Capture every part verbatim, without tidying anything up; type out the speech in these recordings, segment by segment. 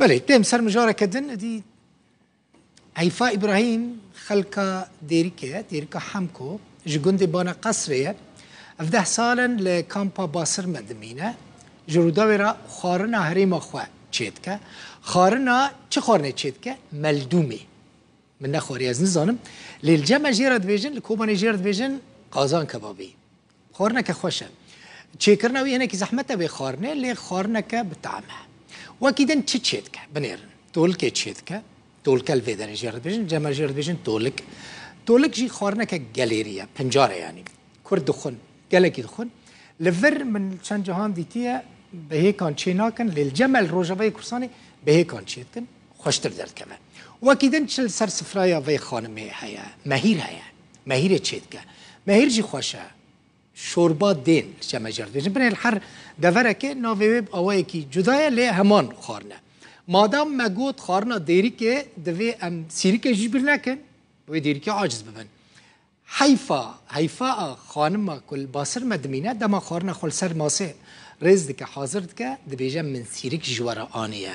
Belê, dêm ser mijareke din, dî Heyfa Îbrahîm xelka Dêrikê ye, Dêrika Hemko, ji gundê Bane Qesrê ye. Ev deh sal in li kampa Basirme dimîne. Ji Rûdawê re xwarina herêma xwe çêdike. Xwarina, çi xwarinê çêdike? Meldûmê. Min nexwariye, ez nizanim. Lê li cem me jê re dibêjin, li Kobanê jê re dibêjin qazan kebabî. Xwarineke xweş e. Çêkirina wî hinekî zehmet e vê xwarinê, lê xwarineke bi tehm e. Wekî din çi çêdike? Binêrin. Tolikê çêdike. Tolike li vê derê jê re dibêjin, cem me jê re dibêjin tolik. Tolik jî xwarineke gelêrî ye, pincar e yanî. Kurd dixwin, gelekî dixwin. Li vir min çend cahan dîtiye, bihêkan çê nakin, lê li cem me li Rojavayê Kurdistanê bihêkan çê dikin, xweştir derdikeve. Wekî din çi li ser sifraya vê xanimê heye? Mehîr heye. Mehîrê çêdike. Mehîr jî xweş e. Şorba dên li cem me jê re dibêjin. Binêrin, her deverekê navê wê bi awayekî cuda ye, lê heman xwarine. Madam me got xwarina Dêrikê, divê em sîrikê jî ji bîr nekin, wê Dêrikê aciz bibin. Heyfa, heyfa a xanima ku li Basirme dimîne, dema xwarina xwe li ser masê rêz dike, hazir dike, dibêje, min sîrik ji we re aniye.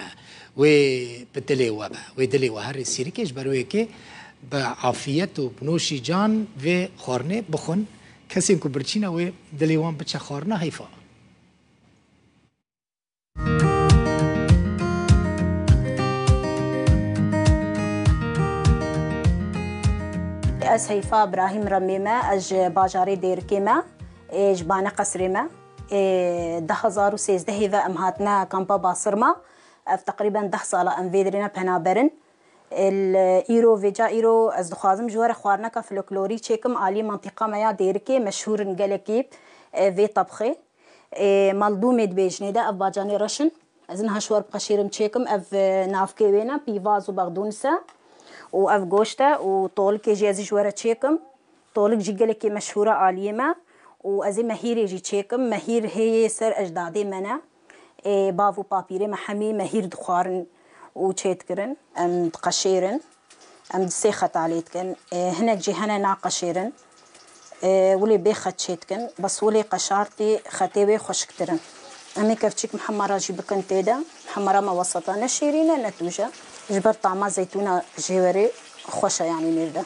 Wê bi dilê we be. Wê dilê we herê sîrikê, ji ber wê yekê bi afiyet û bi noşî can vê xwarinê bixwin. Kesên ku birçî ne, wê dilê wan biçe xwarina, heyfa. Ez Heyfa Birahîm Remê me, ez ji bajarê Dêrikê me, ê, ji Bane Qesrê me. Ê, du hezar û sêzdehê ve em hatine kampa Basirma. Ev teqrîben deh sala em vê derê ne penaber in. Ê, li îro, vêca îro ez dixwazim ji we re xwarineka folklorî çêkim, alî mantîqa me ya Dêrikê meşhûr in gelekî, ê, vê tebxê. Ê, maldûmê dibêjinê de, ev bacanê reş in. Ez niha ji we re biqeşêrim çêkim, ev, e, navkê wê ne, pîvaz û bexdûnis e. Û ev goşt e û tolikê jî ez ê ji we re çêkim. Tolik jî gelekî meşhûr e aliyê me. Û ez ê mehîrê jî çêkim. Mehîr hê yê ser ecdadê me ne. Ê, bav û papîrê me hemî mehîr dixwarin û çêdikirin. Em diqeşêrin. Em di sê xeta lê dikin. Ê, hinek jî hene naqeşêrin. Ê, wilê bê xet çê dikin. Bes wilê qeşartî xetê wê xweşiktir in. Em ê kevçîk mihemera jî bikin tê de. Mihemera me weseta ne şêrîn e ne tûj e. Ji ber tama zeytûna jêwerê xweş e, yanî nêv de.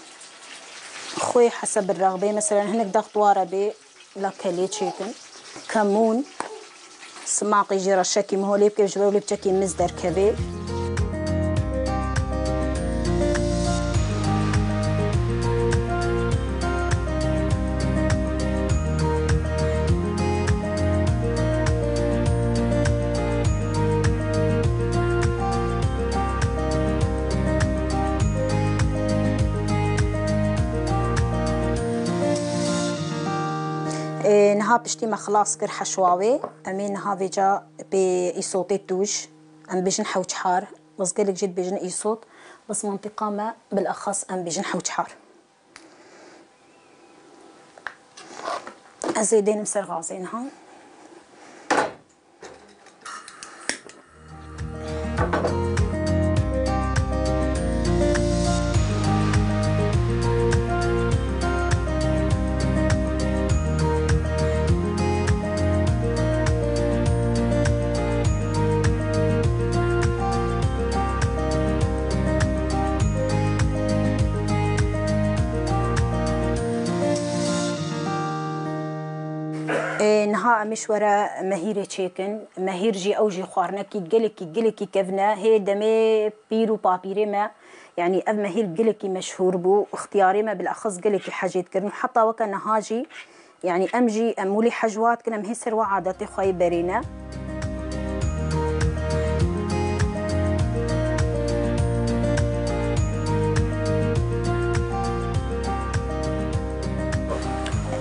Xwê heseb rexbê, meselen hinek daxtwar e bê, la kelê çêkin. Kemûn, simaqî jê re şekî miho lê bike, ji ber wê lê biçekî miz derkevê. Ê, niha piştî me xilas kir heşwa wê, em ê niha vêca pê îsotê tûj, em bêjin hewçhar, bes gelek jî dibêjin îsot, bes mintîqa me bilexas em bêjin hewçhar. Ez ê dênim ser gazê niha. Ê, niha em ê ji we re mehîrê çêkin. Mehîr jî, ew jî xwarinekî gelekî, gelekî kevn e. Hê demê pîr û papîrê me, yanî ev mehîr gelekî meşhûr bû. Ixtiyarê me bilexis gelekî hejê dikirin. Heta weke niha jî, yanî em jî, em wilî hej wa dikin, em hê ser wa adetê xwe yê berê ne.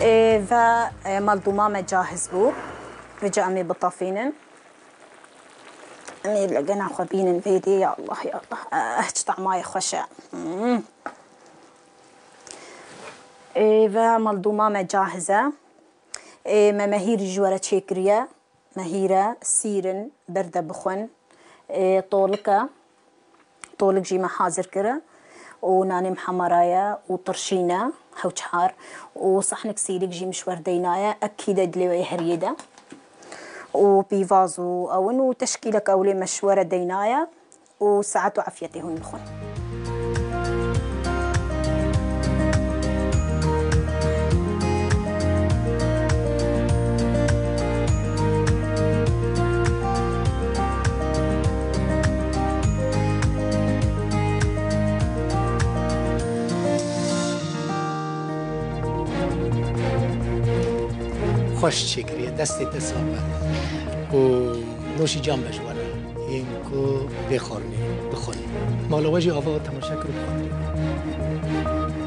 Ê, ve, e, maldûma me cahiz bû. Vêca em ê bitefînin. Em ê li gena xwe bînin vê dê, ya Allah, ya Allah. Eh, çi tamayê xweş e. Hmm. Ê, ve maldûma me cahiz e. Ê, me mehîr ji we re çêkiriye. Mehîr e, sîr in, berde bixwin. Ê, tolik e. Tolik jî me hazir kir e. Û nanê mihemera ye û tirşîn e, hewçhar. Û sehnek sîrik jî min ji we re deynaye, ekî de dilê wê heriyê de. Û pîvaz û ewin û teşkîlek ewlê me ji we re deynaye. û saet û afiyetê hûn bixwin. Xweş çêkiriye, destê te sax be. Û noşî can be ji we re. Yên ku vê xwarinê bixwin. Mala we jî ava temaşe kir û bi xatirê.